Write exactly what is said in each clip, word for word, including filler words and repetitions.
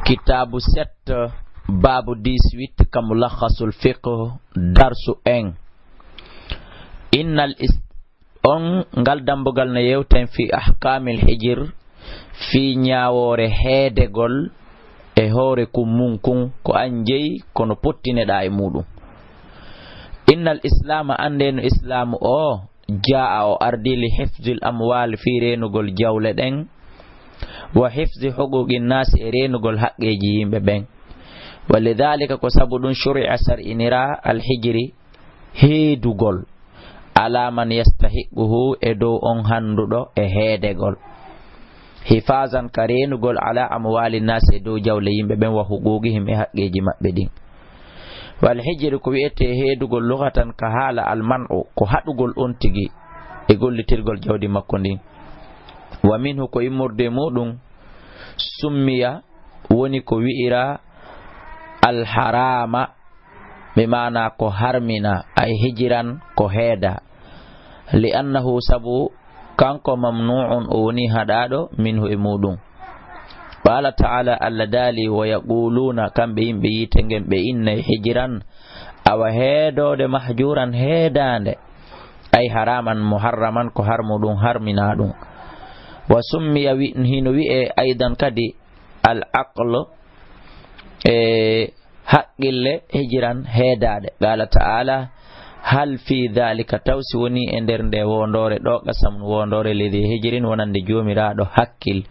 Kitaabu sept, baabu dix-huit, ka Mulakhasul Fiqh, darsu un. Innal is-, on, ngal dambugal no yewten fi ahkaamil hijir, fi ñaawoore heedegol e hoore kun mun kun, ko an jeyi, kono pottineɗaa e muuɗum. Innal islaama, anndee no islaamu o, jaa'a o ardi li hifzil amwaal, fii reenugol jawle ɗen, wa hifzi huquuqin naasi, e reenugol haqqeeji yimɓe ɓen. Wa lidaalika, ko sabu ɗum, shuri'a, sar'iniraa, al hijri, heedugol, ala man yastahiqquhu, e dow on hannduɗo e heedegol. Hifazan, ka reenugol, ala amwaali naasi, e dow jawle yimɓe ɓen, wa huquuqihim, e haqqeeji maɓɓe ɗin. Wal hijri, ko wi'etee heedugol lughatan ka haala, al man'u, ko haɗugol on tigi e gollitirgol jawdi makko ndin. Wa minhu, ko immorde e muuɗum, summiya, woni ko wi'iraa al harama, bi maana ko harmina, ay hijiran, ko heeda. Li annahu, sabu kanko, mamnu'un, o woni haɗaaɗo, minhu, e muuɗum. Qaala ta'ala, Allah daali, wa yaquluuna, kamɓe yimɓe yiite ngen ɓe innay hijiran, awa heedoode, mahjuran, heedaande, ay haraman, muharraman, ko harmuɗum, harminaa ɗum. Wa summiya, wi-, hino wi'ee aydan kadi, al aql, e haqqille, hijiran, heedaade. Qaala ta'ala, hal fi dhalika, taw si wonii e nder ndee woondoore ɗoo, qasamun, woondoore, li dhi hijrin, wonande joomiraaɗo hakkil.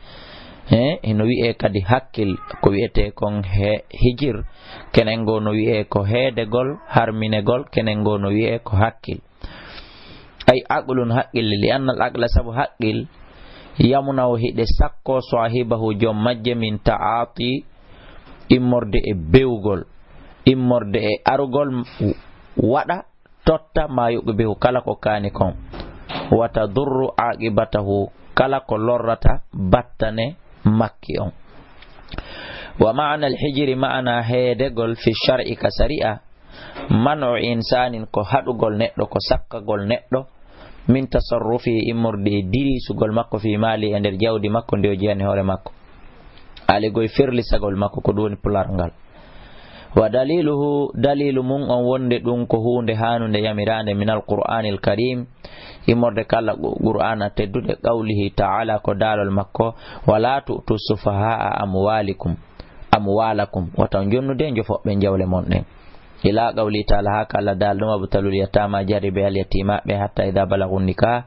He, hino wi'ee kadi hakkil, ko wi'etee kon he hijir, kenen goo no wi'ee ko heedegol, harminegol, kenen goo no wi'ee ko hakkil. Ay aqlun, haqqille, li anna al aqla, sabu haqqil, yamna'u, hiɗe sakkoo, saahibahu, joom majje, min ta'aati, immorde e bewgol, immorde e arugol, waɗa, totta, ma yuqbihu, kala ko kaani kon, wa tadurru aqibatahu, kala ko lorrata battane makki on. Wa ma'ana al hijri, ma'ana heedegol, fi shar'i, ka sari'a, man'u insanin, ko haɗugol neɗɗo, ko sakkagol neɗɗo, min tasarrufi, immorde e dirisugol makko, fi maali, e nder jawdi makko ndi o jeyani hoore makko. Aali goy ferlisagol makko, ko ɗum woni pulaar ngal. Wa daliluhu, dalilu mun on wonde ɗum ko huunde haanunde yamiraande, min al qur'anil karim, immorde kala qu-, qur'ana teddude, qawlihi ta'ala, ko daalol makko, wala tu'tu sufaha'a amwalikum, amwalakum, wata on jonnude jofoɓɓe jawle mon ɗen. Ila qawli ta'ala, haa ka Allah daali ɗum, wabtalul yatama, jarribe al yatimaaɓe, hatta idha balagu nikah,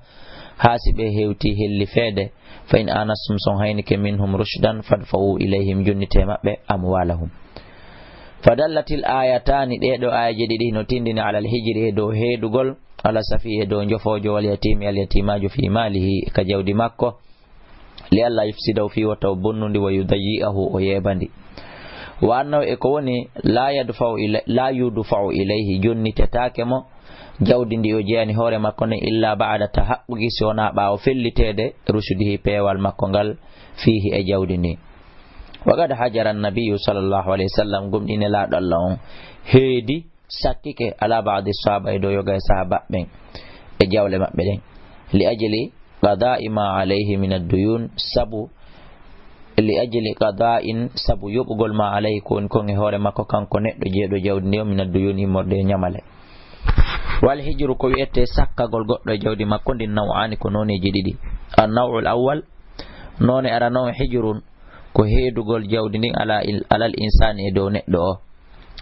haa si ɓe hewti hellifeede, fa in anastum, si on haynike, minhum rushdan, fadfa'u ilayhim, jonnite maɓɓe, amwalahum. Fadallatil ayatani, ɗee ɗoo aayeeje ɗiɗi hino tindini, alal hijri, e dow heedugol, ala safi, e dow jofoojo, wal yatimi, al yatimaajo, fi malihi, ka jawdi makko, li alla yufsidahu, fii wata o bonnu ndi, wa yudayyi'ahu, o yeeba ndi. Wa annahu, e ko woni, la yadfa'u ila-, la yudfa'u ilayhi, jonnitetaake mo jawdi ndi o jeyani hoore makko nden, illa ba'da tahaqquqi, si wonaa ɓaawo felliteede, rushdihi, peewal makko ngal, fiihi, e jawdi ndi. Wa qad hajara annabiyyu sallallahu alayhi wa sallam, gomɗii Nelaaɗo Allah on heedi, sakkike, ala ba'di sahaba, e dow yoga e sahaba ɓen, e jawle maɓɓe ɗen, li ajli qada'i ma alayhi min ad-duyun, sabu, li ajli qada'in, sabu yoɓugol ma alayhi, ko woni kon e hoore makko, kanko neɗɗo jeyɗo jawdi ndi o, min ad-duyun, immorde e ñamale. Wal hijru, ko wi'etee sakkagol goɗɗo e jawdi makko ndin, naw'ani, ko nooneeji ɗiɗi. An-naw'ul awwal, noone arano, hijrun, ko heedugol jawdi ndin ala il-, alal insaani, e dow neɗɗo o,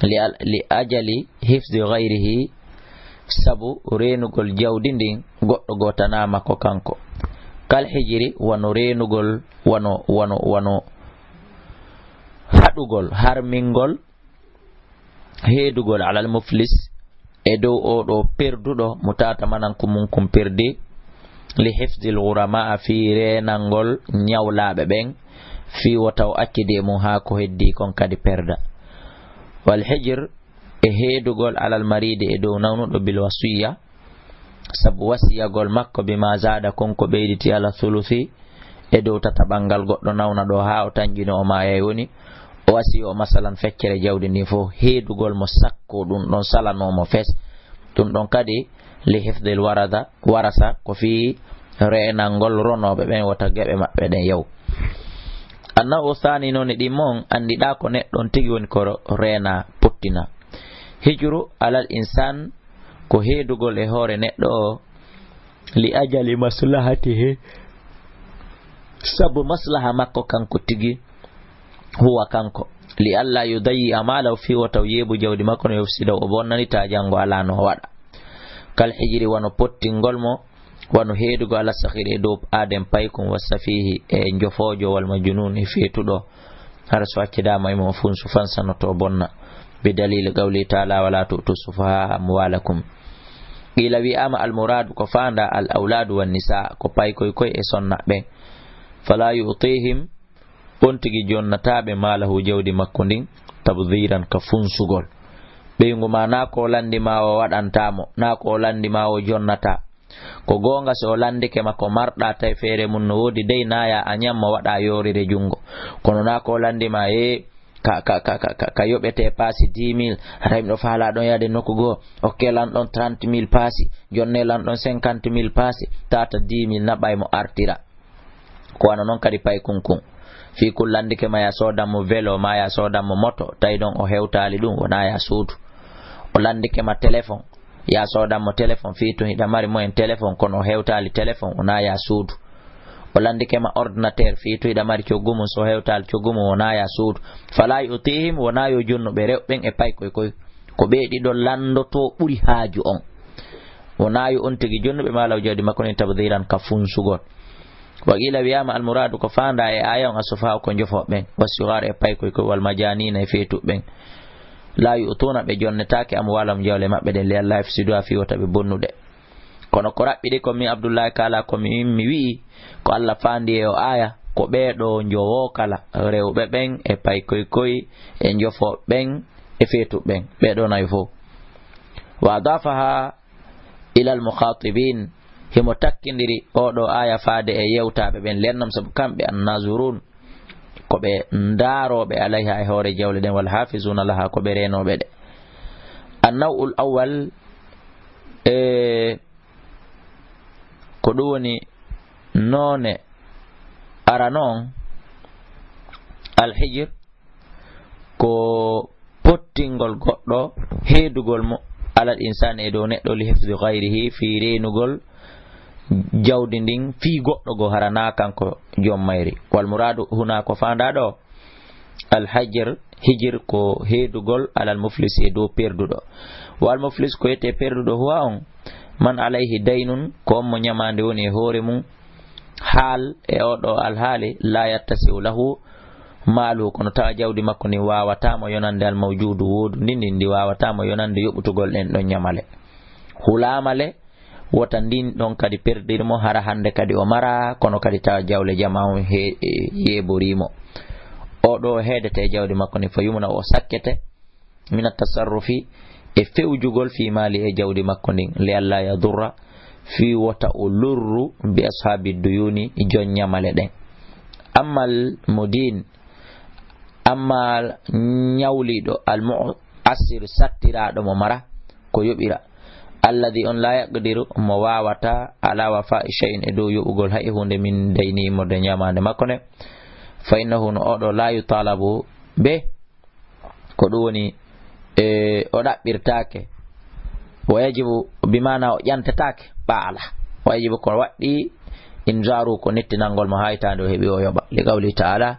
li al-, li ajali hifzi ghayrihi, sabu reenugol jawdi ndin goɗɗo goo tanaa makko kanko, kal hijri, wano reenugol, wano, wano, wano haɗugol, harmingol, heedugol, alal muflis, e dow oo ɗoo perduɗo, mutaata manan ko mun kun perdi, li hifzil ghurama'a, fii reenangol ñawlaaɓe ɓen, fii wota o accidi e mun haa ko heddii kon kadi perda. Wal hijr, e heedugol, alal maridi, e dow nawnuɗo, bil wasiyya, sabu wasiyagol makko, bima zaada, kon ko ɓeyditi, ala thuluthi, e dow tataɓal ngal goɗɗo nawna ɗoo haa o tanƴino o maayay, woni o wasiyoo masalan feccere jawdi ndin fof, heedugol mo sakko ɗum ɗon salanoo mo fes, ɗum ɗon kadi li hifdil warada, warasa, ko fii reenangol ronooɓe ɓen wota geɓe maɓɓe ɗen yaw. Annaw o saani noon e ɗin mon, anndiɗaa ko neɗɗo on tigi woni ko reena, pottina. Hijru alal insaan, ko heedugol e hoore neɗɗo o, li ajali maslahatihi, sabu maslaha makko kanko tigi, huwa kanko, li alla yudayyi amaalahu, fii wota o yeebu jawdi makko, no yufsida, o bonnani, ta janngo alaa no o waɗa. Kal hijri, wano pottingol mo, wano heedugo, ala sakhiri, e dow aaden paykun, wa safihi, e njofoojo, wal majnun, e feetuɗo. Hara so accidaama e mo funsu, fansanoto, bonna. Bi dalili qawli taala, wala tu'tu sufaha amwalakum. Qiila, wi'aama, al muraadu, ko faanda, al awlaadu wan nisaa, ko paykoy koy e sonna ɓen. Fala yu'tihim, on tigi jonnataa ɓe, maalahu, jawdi makko ndin, tabdiran, ka funsugol. Ɓeyngu ma, naa ko o lanndi ma o waɗanta mo, naa ko o lanndi ma o jonnata. Ko goonga, si o lanndike ma ko marɗa, tawi feere mum no woodi dey, naya a ñamma, waɗa yoorire junngo. Kono naa ko o lanndi ma, e ka, ka, ka, ka, ka, ka yoɓete paasi dix mille, hara miɗo faalaa ɗon yaade nokku goo, okke lan ɗon trente mille paasi, jonne lan ɗon cinquante mille paasi, tata dix mille naɓay mo artira. Ko wano non kadi paykun kun. Fii kun lanndike ma ya soodan mo velo, ma ya soodan mo moto, tawi ɗon o hewtaali ɗum, wona ya suudu. O lanndike ma téléphone, ya soodan mo téléphone, fii tun hiɗa mari moyen téléphone, kono o hewtaali téléphone, wona ya suudu. O lanndike ma ordinateur, fii tun hiɗa mari coggu mum, so hewtaali coggu mum, wona ya suudu. Fala yu'tihim, wona yo jonnu ɓe rewɓe ɓen e paykoy koy. Ko ɓe ɗiɗo lanndotoo ɓuri haaju on. Wona yo on tigi jonnu ɓe, maalahu, jawdi makko ndin, tabdiran, ka funsugol. Wa qiila, wi'aama, al muraadu, ko faanda e aaya on, as-sufahaa, ko njofooɓe ɓen, was-sigaar, e paykoy koy, wal majaaniina, e feetuɓe ɓen. La yu'tuuna, ɓe jonnetaake, amwaalahum, jawle maɓɓe ɗen, li alla yufsiduhaa, fii wota ɓe bonnu ɗe. Kono ko raɓɓiɗi ko min Abdullahi kaala, ko min mi wi'i, ko Alla faandi e o aaya, ko ɓee ɗoo njowoo kala, rewɓe ɓen e paykoy koy e njofooɓe ɓen e feetuɓe ɓen, ɓee ɗoo nayo fow. Wa adaafahaa ilal mukhaatibiin, himo takkindiri oo ɗoo aaya faade e yewtaaɓe ɓen, li'annahum, sabu kamɓe, annaaziruun, ko ɓe ndaarooɓe, alayhaa, e hoore jawle ɗen, wal haafizuuna lahaa, ko ɓe reenooɓe ɗe. Annaw'ul awwal, e ko ɗum woni noone arano on, al hijr, ko pottingol goɗɗo, heedugol mo, alal insaani, e dow neɗɗo, li hifdi gayrihi, fii reenugol jawdi ndin fii goɗɗo goo, hara naa kanko joom mayri. Wal muraadu huna, ko faandaa ɗoo, al hajr, hijr, ko heedugol, alal muflisi, e dow perduɗo. Wal muflis, ko wiyetee perduɗo, huwa on, man alayhi daynun, ko on mo ñamaande woni e hoore mum, haal e oo ɗoo alhaali, laa yattasi'u lahu maaluhu, kono tawa jawdi makko ndin waawataa mo yonande, al mawjuudu, woodudi ndin, ndi waawataa mo yonande yoɓutugol ɗen ɗon ñamale. Hulaama le, wota ndin ɗon kadi perdir mo, hara hannde kadi o maraa, kono kadi tawa jawle jamaa on he-, e, yeeborii mo. Oo ɗoo heedete e jawdi makko ndin, fa yumna'u, o sakkete, mina tasarrufi, e fewjugol, fii maali, e jawdi makko ndin, li alla yadurra, fii wota o lorru, bi ashaabi duyuuni, jon ñamale ɗen. Ammal mudiin, ammaa ñawliiɗo, al mu'assir, sattiraaɗo mo mara, ko yoɓira, alladi on, laa yaqdiru, mo waawataa, alaa wafaa'i shay'in, e dow yoɓugol hay huunde, min dayni, immorde ñamaande makko nde, fa innahu, no oo ɗoo, laa yutalabu be, ko ɗum woni, e, o ɗaɓɓirtaake. Wa yajibu, bi maana o ƴantetaake, ɓaala. Wa yajibu, ko waɗɗii, inzaaru, ko nettinangol mo haa hitaande o heɓi o yoɓa. Li qawli taala,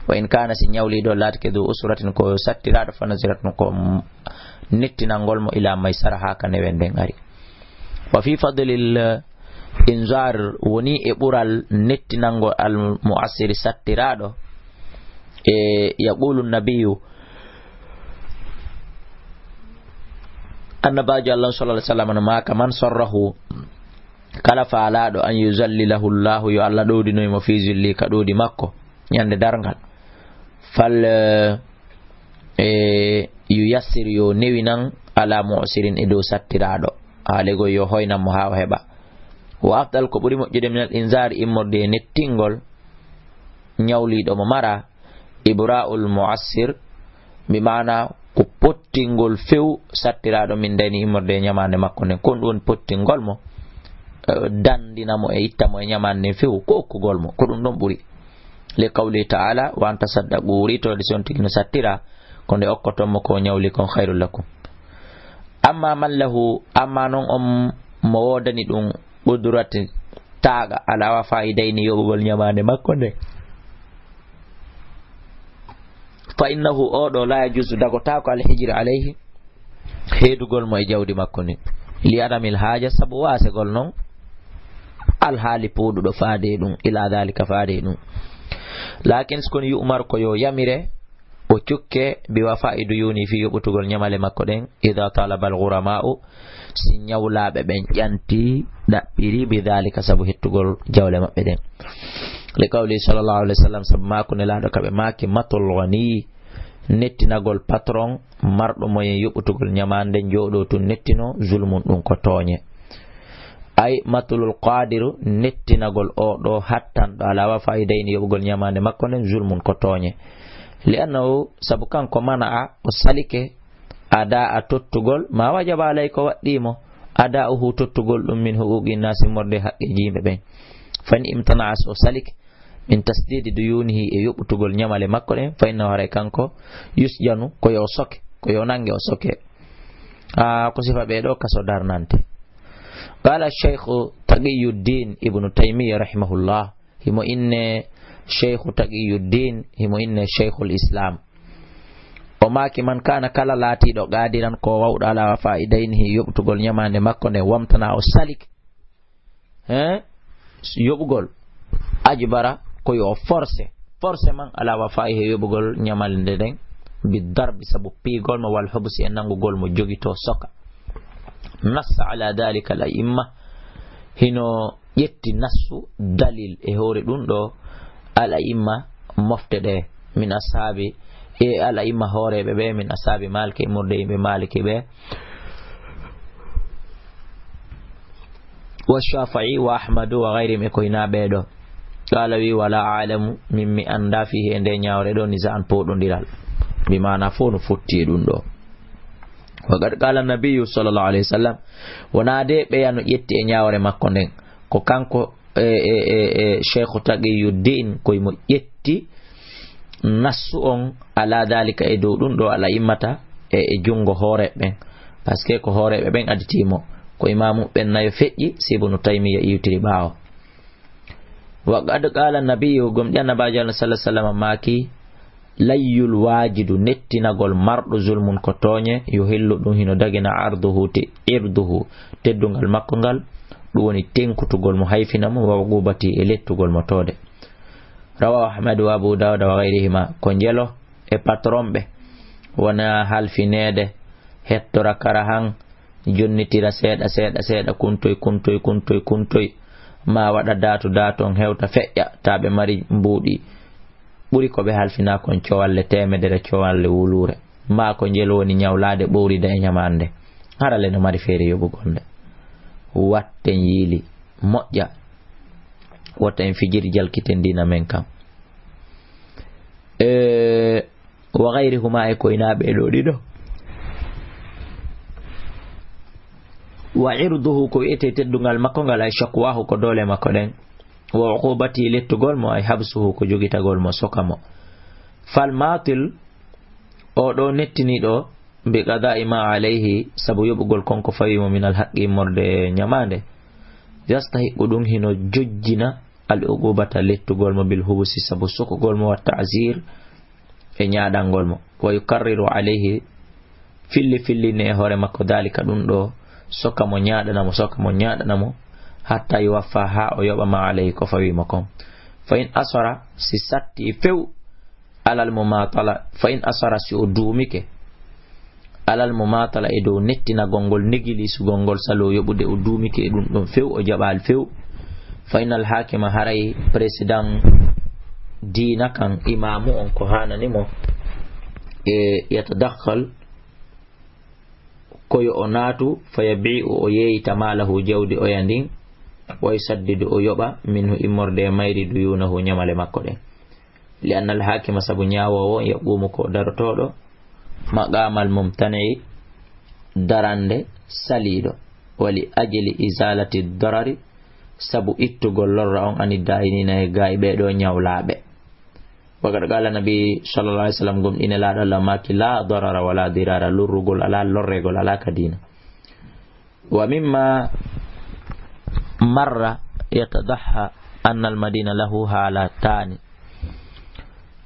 wa in kaana, si ñawliiɗo laatike, du usratin, ko sattiraaɗo, fa naziratun, ko nettinangol mo, ila maysara, haa ka newenden ari. Wa fi fadlil inzaar, woni e ɓural nettinangol al mu'assiri, sattiraaɗo. E yaqulu nabiyu, annabaajo Allah sallallahu alaihi wasallam no maaka, man sarrahu, kala faalaaɗo, an yuzallilahu Allahu, yo Allah ɗowdinoy mo, fi zilli, ka ɗowdi makko, ñande darngal, fal, e, yu yassir, yo newinan, ala mu'sirin, e dow sattiraaɗo, haalegol yo hoynan mo haa o heɓa. Wa afdal, ko ɓuri moƴƴude, minal inzaar, immorde e nettingol ñawliiɗo mo mara, ibra'ul mu'assir, bi maana ko pottingol few sattiraaɗo min dayni immorde e ñamaande makko nden. Ko ɗum woni pottingol mo, eh, dandina mo e itta mo e ñamaande nden few, ko okkugol mo, ko ɗum ɗon ɓuri. Li qawli ta'ala, "Wa an tasaddaqu", wuritoode si on tigi no sattira, ko nde okkoton mo ko o ñawli kon, "khayrun lakum." Amma man lahu, amma non on mo woodani ɗum qudrati taaga, ala wafa'i dayni, yoɓugol ñamaande makko nden, fa innahu, o ɗo, la yajuzu, dagotaako, al hijri alayhi, heedugol mo e jawdi makko ndin, li adamil haaja, sabu waasegol non alhaali puuɗuɗo faade e ɗum, ila dhalika, faade e ɗum. Lakin, si kono, yu'mar, ko yo yamire, o cukke, bi wafa'i duyuni, fii yoɓutugol ñamale makko ɗen, idha talaba al ghurama'u, si ñawlaaɓe ɓen ƴanti, ɗaɓɓiri, bi dhalika, sabu hettugol jawle maɓɓe ɗen. Li qawli sallallahu alayhi wa sallam, sabu maaku Nelaaɗo ka ɓe maaki, matul ghani, nettinagol patron marɗo moyen yoɓutugol ñamaande, jooɗo tun nettino, zulmun, ɗum ko tooñe. Ay, matulul qadiru, nettinagol o ɗo hattanɗo ala wafa'i dayni, yoɓugol ñamaande makko nden, zulmun, ko tooñe. Li annahu, sabu kanko, mana'a, o salike, ada a tottugol, ma wajaba alay, ko waɗɗii mo, ada uhu, tottugol ɗum, min huquqi nasi, morde haqqeeji yimɓe ɓen. Fa in imtana'a, so o salike, min tasdidi duyunihi, e yoɓutugol ñamale makko ɗen, fa innahu, haray kanko, yusjanu, ko yo soke, ko yo nange, o soke. A, ko sifa ɓe ɗo kaso darnante. Qala Cheikh Taqiyuddin Ibnu Taymiya rahimahullah, himo inne Cheikh Taqiyuddin, himo inne Cheikhul Islam. O maaki, man kana, kala laatiiɗo, qadiran, ko wawɗo, ala wafa'i daynihi, yoɓtugol ñamaande makko nde, wamtana, o salik, hein, yoɓugol, ajbara, ko yo forcé, forcément, ala wafa'i, he yoɓugol ñamande nden, bi darbi, sabu piigol mo, wal hubsi, e nangugol mo, jogito, soka. Nassa ala dhalika al a'imma, hino ƴetti nassu, dalil, e hoore ɗum ɗo, al a'imma, mofte ɗe, min ashaabi, e al a'imma, hooreeɓe ɓe, min ashaabi Malik, e murde yimɓe Maliki ɓe, wa Shafi'i wa Ahmadu wa ghayrihim, e ko hinaa ɓee ɗo. Qala, wi, wala a'lamu, min mi annda, fihi, e nde ñaawre ɗo, niza'an, pooɗondiral. Bi maana, fof no fotti e ɗum ɗo. Wa qad qala nabiyyu sallallahu alayhi wa sallam, wonaa de ɓeya no ƴetti e ñaawre makko nden. Ko kanko, e, e, e, e, Cheikh Taqiyuddin, koye mo ƴetti nassu on, ala dhalika, e dow ɗum ɗo, al a'immata, e, e junngo hooreeɓe ɓen. Parce que ko hooreeɓe ɓen additii mo. Ko imaamu ɓen nayo feƴƴi, si Ibnu Taymiya iwtiri ɓaawo. Wa qad qala nabiyyu, gomɗi Annabaajo Allah sallallahu alaihi wasallam maaki, layyul waajidu, nettinagol marɗo, zulmun, ko tooñe, yuhillu, ɗum hino dagina, arduhu, te-, irduhu, teddungal makko ngal, ɗum woni tenkutugol mo, hayfina mo, wa uqubati, e lettugol mo toode. Rawahu Ahmad wa Abu Dawud wa ghayrihima, ko njelo e patron ɓe, wona halfineede, hettora kara han, jonnitira seeɗa, seeɗa, seeɗa, kuntoy, kuntoy, kuntoy, kuntoy, ma waɗa daatu, daatu on hewta feƴƴa, ta ɓe mari mbuuɗi ɓuri ko ɓe halfinaa kon cowalle teemedere, cowalle wuluure, ma ko njel woni ñawlaade ɓowrida e ñamaande. Hara le no mari feere yoɓugol nde. Watten yiili moƴƴa, wota en fijir jalkiten diina men kan. E, wa ghayrihuma, e koynaaɓe ɗo ɗiɗo. Wa irduhu, ko wi'etee teddungal makko ngal, ay shakwahu, ko doole makko ɗen. Wa uqubati, lettugol mo, ay habsuhu, ko jogitagol mo, soka mo. Fal matil, o ɗo nettiniɗo, bi qada'i ma alayhi, sabu yoɓugol kon ko fawi mo, min al haqqi, immorde ñamaande. Yastahiqu, ɗum hino jojjina, al uqubata, lettugol mo, bil hubusi, sabu sokugol mo, wa ta'zir, e ñaaɗangol mo. Wa yukarriru alayhi, filli filli ne e hoore makko, dhalika, ɗum ɗo, soka mo, ñaaɗana mo, soka mo, ñaaɗana mo, hatta yuwaffa, haa o yoɓa, ma alayhi, ko fawi mo kon. Fa in asara, si satti few, alal mumatala, fa in asara, si o duumike, alal mumatala, e dow nettinagol ngol, negilisugol ngol, salo yoɓude, o duumike e ɗum ɗon few, o jaɓaali few. Fa innal hakima, haray président diina kan, imaamu on, ko haanani mo, e yatadakhal, ko yo o naatu, fa yabi'u, o yeeyita, maalahu, jawdi oya ndin, wa yusaddidu, o yoɓa, minhu, immorde e mayri, duyunahu, ñamale makko ɗen. Li annal hakima, sabu ñaawoowo on, yaqumu, ko darotooɗo, maqamal mumtani'i, darande saliiɗo, wa li ajli izalati darari, sabu ittugol lorra on, ani daayinina, e gaa e ɓee ɗoo ñawlaaɓe. Wa qad qala Nabi sallallahu alaihi wasallam, gomɗii Nelaaɗo Allah maaki, "La darara wala dirara", lorrugol alaa, lorregol alaa ka diina. Wa mimma marra yatadahha anna al-madina lahu halataani.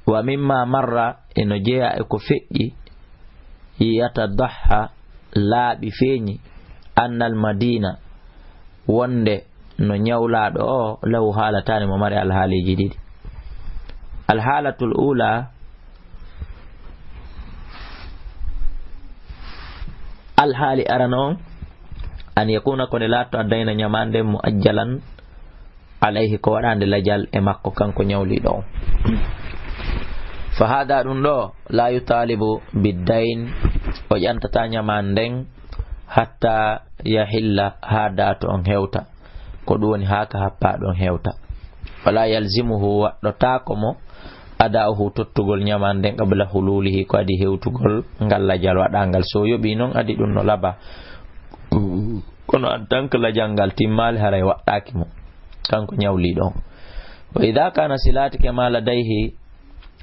Wa mimma marra, eno jeyaa e ko feƴƴi, yatadahha, laaɓi feeñi, anna al-madina, wonde no ñawlaaɗo o, lahu halataani, mo mari alhaaliiji ɗiɗi. Alhaalatul ula, alhaali arano on, an yakuna, ko nde laatto addayna ñamaande muajjalan alayhi, ko waɗaande lajal e makko, kanko ñawliiɗo on. Fa hada, ɗum ɗo, la yutalibu biddayn, o ƴantata ñamaande nden, hatta yahilla, haa daato on hewta. Ko ɗum woni haa ka happaa ɗon hewta. Wala yalzimuhu, waɗɗotaako mo, ada'uhu, tottugol ñamaande nden, qabla hululihi, ko adi hewtugol ngal lajal waɗaangal. So yoɓii non, adi ɗum no laba. Kono en tant que lajal ngal timmaali, haray waɗɗaaki mo, kanko ñawliiɗo on. Wa idha kana, si laatike, ma ladayhi,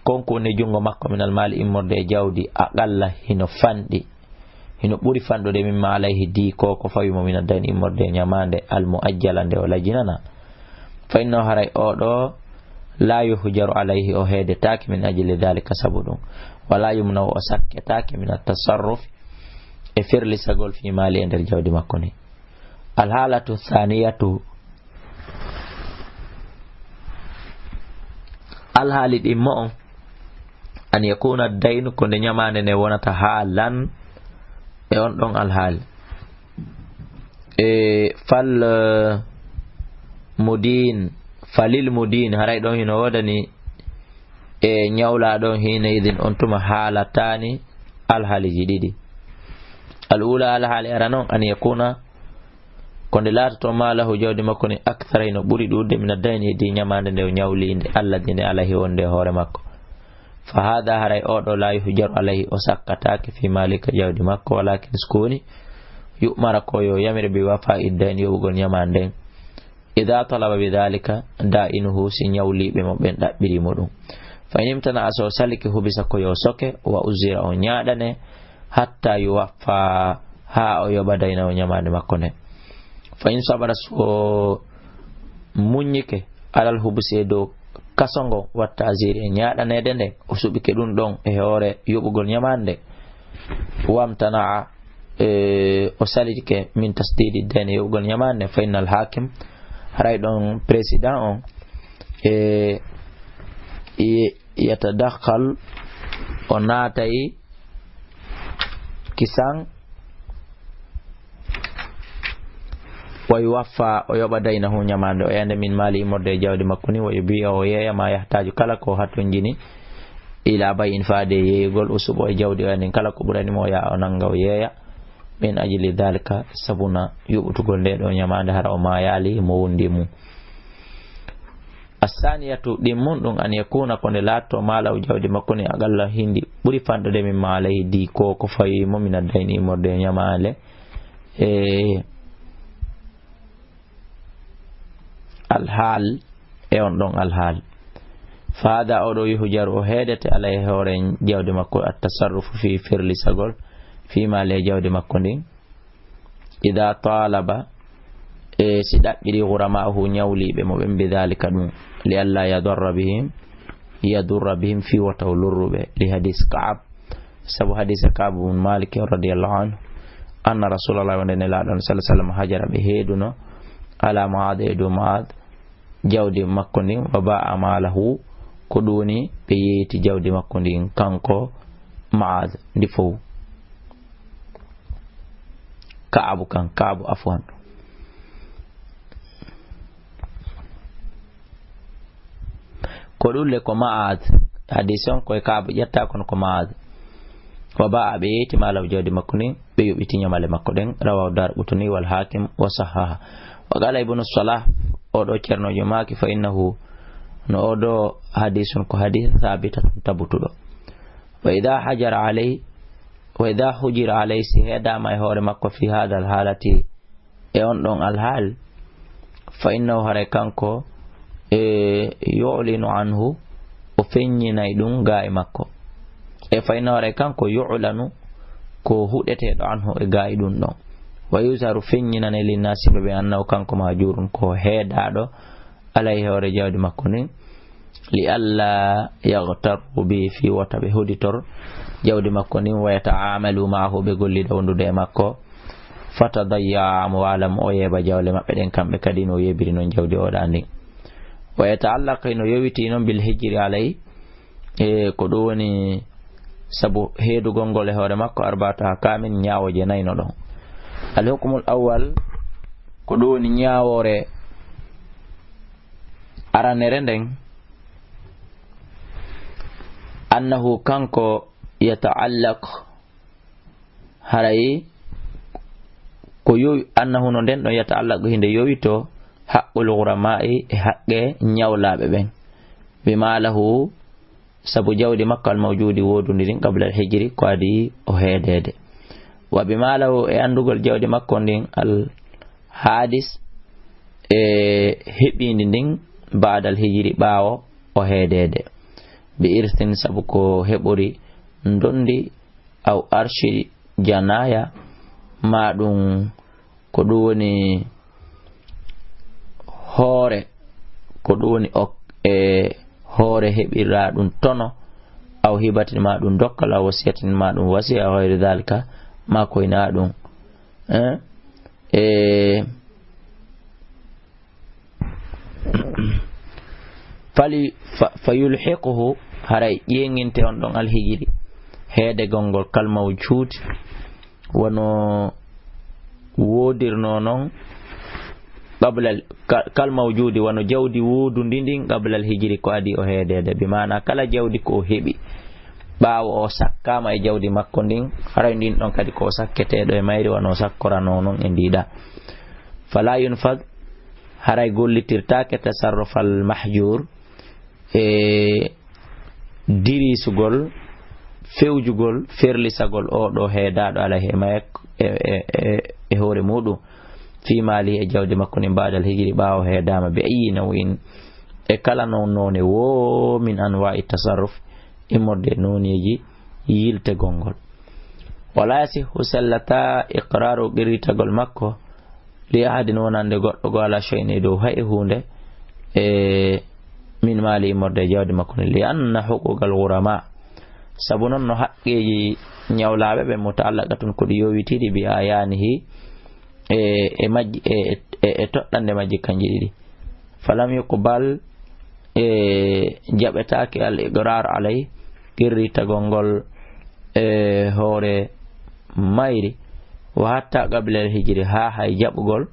kon ko woni junngo makko, minal maali, immorde e jawdi, aqalla, hino fanɗi, hino ɓuri fanɗude, mimma alayhi, dii ko ko fawi mo, mina dayni, immorde e ñamaande, al muajjala, nde o lajinana. Fa innahu, haray oo ɗoo, la yuhjaru alayhi, o heedetaake, min ajli dhalika, sabu ɗum. Wala yumna'u, o sakketaake, min at-tasarruf, e ferlisagol, fi maali, e nder jawdi makko ni. Alhaalatu thaniyatu, alhaali ɗimmo on, an yakuna daynu, ko nde ñamaande nde wonata, haalan, e on ɗon alhaali. E fal, eh, mudin, falil mudin, haray ɗon hino woodani e ñawlaaɗo on, hiina idin, on tuma, haalataani, alhaaliiji ɗiɗi. Al ula, alhaali arano on, an yakuna, ko nde laatoto, maalahu, jawdi makko ni, akthara, hino ɓuri ɗuuɗude, mina dayni, e dii ñamaande nde o ñawli nde, alladi, nde alayhi, wonde e hoore makko. Fa hada, haray oo ɗoo, la yuhjaru alayhi, o sakkataake, fi maalika, jawdi makko, walakin, sikoni, yu'mara, ko yo yamire, bi wafa'i dayni, yoɓugol ñamaande nden. Idha talaba bi dhalika da'inuhu, si ñawliiɓe mo ɓen ɗaɓɓirii mo ɗum. Fa in imtana'a, so salike, hubisa, ko yo soke, wa uzira, o ñaaɗane, hatta yuwaffa, haa o yoɓa daynahu, ñamaande makko nden. Fa in sabara, so muññike, alal hubusi, e dow kaso ngon, wa ta'ziri, e ñaaɗaneede nden, o suɓike ɗum ɗon e hoore yoɓugol ñamaande, wamtana'a, e, o salitike, min tasdidi dayni, yoɓugol ñamaande, fa innal hakim, haray ɗon président on, e, ye-, yatadakhal, o naatay kisan, wa yuwaffa, o yoɓa daynahu, ñamaande o yande, min maali, immorde e jawdi makko ni, wa yubi'a, o yeeya, ma yahtaju, kala ko hatonjini, ila bay'in, faade e yeeyugol, o suɓo e jawdi o yande, kala ko ɓurani mo, o yaha o nanga o yeeya, min ajli dhalika, sabuna yoɓutugol nde ɗo ñamaande, hara o maayaali mo wondi mum. Assaniyatu, ɗimmun ɗum, an yakuna, ko nde laatto, maalahu, jawdi makko ni, aqalla, hindi ɓuri fanɗude, mimma alayhi, dii ko ko fawi mo, mina dayni, immorde e ñamaale, e alhaal, e on ɗon alhaal. Fa hada, oo ɗoo, yuhjaru, o heedete, alayhi, hoore jawdi makko, at-tasarrufu, fi ferlisagol, fi maali, e jawdi makko ndin. Idha talaba, e si ɗaɓɓiri, ghurama'uhu, ñawliiɓe mo ɓen, bi dhalika, ɗum, li alla yadarra bihim, yadurra bihim, fii wota o lorruɓe, li hadis Ka'ab, sabu hadis Ka'ab bin Malik radiyallahu anhu, anna Rasulallah, wonde Nelaaɗo on sallallahu alaihi wasallam, hajara, ɓe heeduno, ala Mu'ad, e dow Mu'ad, jawdi makko ndin, wa ba'a malahu, ko ɗum woni ɓe yeeyti jawdi makko ndin, kanko Mu'ad, ndi fow. Ka'abu kan, Ka'abu, afwan. Ko ɗum le ko Mu'ad, hadis on ko e Ka'abu ƴetta, kono ko Mu'ad. Wa ba'a, ɓe yeeyti malahu, jawdi makko ndin, ɓe yoɓiti ñamaale makko ɗen, rawahu Daraqutni wal Hakim wa sahhaha. Wa qala Ibnu Salah, oo ɗoo ceernoojo maaki, fa innahu, no oo ɗoo hadisun ko hadis thabitatun, tabutuɗo. Wa idha hajara alay, wa idha hujira alay, si heedaama e hoore makko, fi hadha al halati, e on ɗon alhaal, fa innahu, haray kanko, e, yu'linu anhu, o feññinay ɗum gaa e makko. E fayna hoore kanko yu'lanu ko huɗeteeɗo anhu e gaa e ɗum ɗon. Wa yuzharu feññinane linnaasi ɓe ɓe annahu kanko mahjurun ko heedaaɗo alayhi hoore jawdi makko ndin. Li alla yaghtarru bi fi wota ɓe huditor jawdi makko ndin wa yata'amalu ma'ahu ɓe gollida wondude e makko. Fatadayya amwalahum o yeeba jawle maɓɓe ɗen kamɓe kadi no yeebiri non jawdi oɗa ndin. Wa yata'allaq no yowiti non bil hijri alay e ko ɗum woni sabu heedugol ngol e hoore makko arbaatu ahkaamin ñaawooje nayi no ɗon. Al hukmul awwal ko ɗum woni ñaawoore aranere nden annahu kanko yata'allaq haray ko yowi annahu no nden ɗon yata'allaqu hinde yowito haqqul ghurama'i e haqqe ñawlaaɓe ɓen bima lahu sabu jawdi makko al mawjudi wodundi ndin qabla al hijri ko adi o heedeede wa bima lahu e andugol jawdi makko ndin al hadis e heɓindi ndin ba'da al hijri ɓaawo o heedeede bi irsin sabu ko heɓori ndondi aw arshi janaya ma ɗum ko ɗum woni hoore ko ɗum woni ok e hoore heɓira ɗum tono aw hibatin ma ɗum dokkal aw wasiyatin ma ɗum wasiya aw hayri dhalika ma koyna ɗum eh? E fali fa, fa yulhiquhu haray ƴeeŋinte on ɗon alhijiri heedegol ngol kalmaw juuti wano woodirno non qabla kalmaw juudi wano jawdi woodundi ndin qabla alhijiri ko adi o heedeede bi maana kala jawdi ko o heɓi ɓaawo o sakkaama e jawdi makko ndin haray ndin ɗon kadi ko o sakketeeɗo e mayri wano o sakkorano non e ndiɗa fala yunfad haray gollitirtaake tasarrufal mahjur e dirisugol fewjugol ferlisagol o ɗo heedaaɗo alayhi e mayek e, e, e, e hoore muɗum fi maali e jawdi makko ni mbaadal hijiri ɓaawo heedaama bi ayi nawin e kala non noone wo min anwa'i tasarruf immorde e nooneeji yiltegol ngol wala yasihu sellata iqraru qirritagol makko li ahadin wonande goɗɗo go ala shay'in e dow hay e huunde e min maali immorde e jawdi makko ni li anna huquqal ghurama sabu non no haqqeeji ñawlaaɓe ɓe muta'allaqatun ko ɗi yowitiiɗi bi ayanihi e e majji e e e toɗɗande majji kanji ɗiɗi falam yuqbal e jaɓetaake al iqrar alay qirritagol ngol e hoore mayri wa hatta qabla al hijri ha hay jaɓugol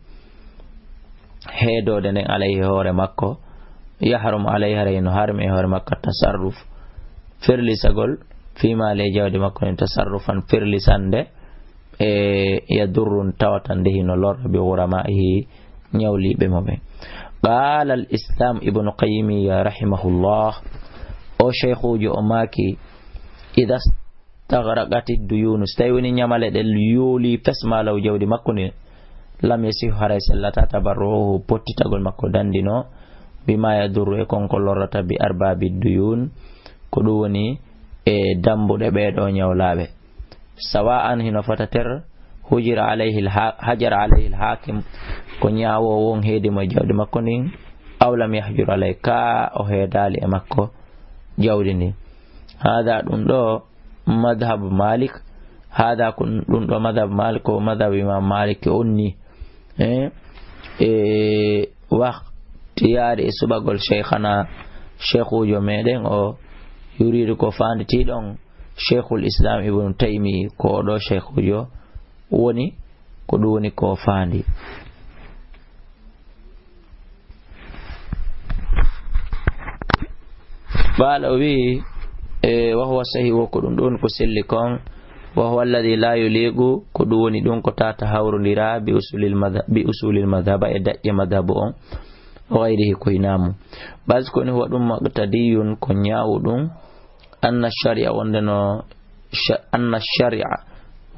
heedoode nden alayhi hoore makko yahrum alayhi haray no harmi e hoore makko tasarruf ferlisagol fi maali e jawdi makko nden tasarrufan ferlisande e yadurrun tawata nde hino lorra bi ghurama'ihi ñawliiɓe mo ɓen qala al islam ibnu qayyimiya rahimahullah o cheikhujo o maaki ida staghraqati duyunu so tawi woni ñamale ɗe yooli fes ma law jawdi makko ndi lam yasih haray sellata tabarruhu pottitagol makko dandino bima yadurru e konko lorrata bi arbabi duyun ko ɗum woni e dambuɗe ɓeeɗo ñawlaaɓe sawa'an hino fota ter hujira alayhi hajara alayhi alhakim ko ñaawoowo on heedi mo e jawdi makko ndin aw lam yahjur alay ka o heedaali e makko jawdi ndin hada ɗum ɗo madhab malik hada ko ɗum ɗo madhab malik ko madhab imam malik onni e e waxtiyaari e suɓagol cheikhana cheikhujo meɗen o yuridu ko fanditiɗon cheikhul islam ibnu taymi ko oɗo cheikhujo woni ko ɗum woni ko fandi ɓaala o wi'i e wahuwa sahi wo ko ɗum ɗon ko selli kon wahuwa alladi la yuliqu ko ɗum woni ɗum ko tata hawrondira bi usulil madha- bi usulil madhaba e daƴƴe madhabu on o gayrihi ko hinaamu bas koni huwa ɗum maqtadiyun ko ñaawu ɗum anna sharia wonde no anna sharia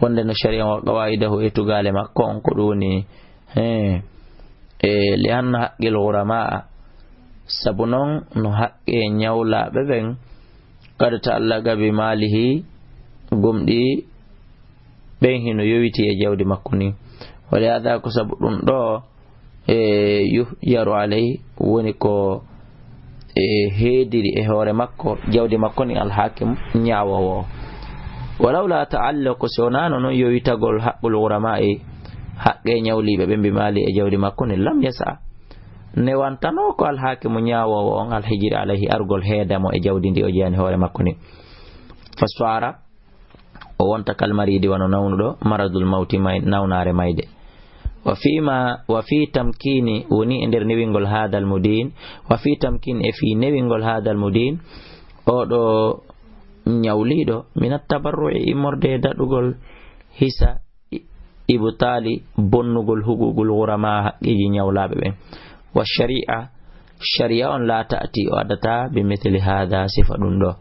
wonde no sharia wa qawaidahu e tugale makko on ko ɗum woni he e li anna haqqil ghurama'a Sabu noon no haqqe ñawlaaɓe ɓen, qad ta'allaqa bi maalihi, gomɗii ɓen hino yowiti e jawdi makko ndin. Wa li haadha, ko sabu ɗum ɗoo, e, yuhjaru alayhi, woni ko, e, heediri e hoore makko, jawdi makko ndin, al-haakim, ñaawoowo o. Wa lawlaa ta'alluqu, si wonaano noon yowitagol haqqul ghuramaa'i, haqqe ñawliiɓe ɓen, bi maalihi, e jawdi makko ndin, lam yas'a, newantanoo ko al-haakimu ñaawoowo on, al-hijri alayhi, argol heeda mo e jawdi ndi o jeyani hoore makko ndin. Fa saara, o wonta kal mariidi, wano nawnuɗo, maradul mawti, may-, nawnaare mayde. Wa fii ma, wa fii tamkiini, woni e nder newingol haadal mudiin, wa fii tamkiin, e fii newingol haadal mudiin, oɗo ñawliiɗo, minat tabarru'i, immorde e daɗugol hisa, i-, ibtaali, bonnugol, huquuqul ghuramaa'i, haqqeeji ñawlaaɓe ɓen. Wa shari'a, shari'a on, laa ta'ti, o addataa, bi mithli haadha, sifa ɗum ɗoo.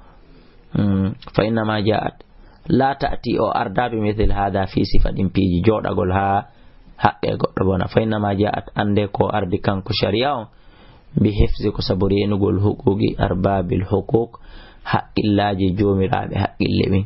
Mm, fa innama ja'at, laa ta'ti, o ardaa, bi mithli haadha, fii sifa ɗin piiji, jooɗagol haa haqqe goɗɗo bona. Fa innama ja'at, annde ko ardi kanko shari'a on, bi hifzi, ko sabu reenugol, huquuqi arbaabil huquuq, haqqillaaji joomiraaɓe haqqille ɓen.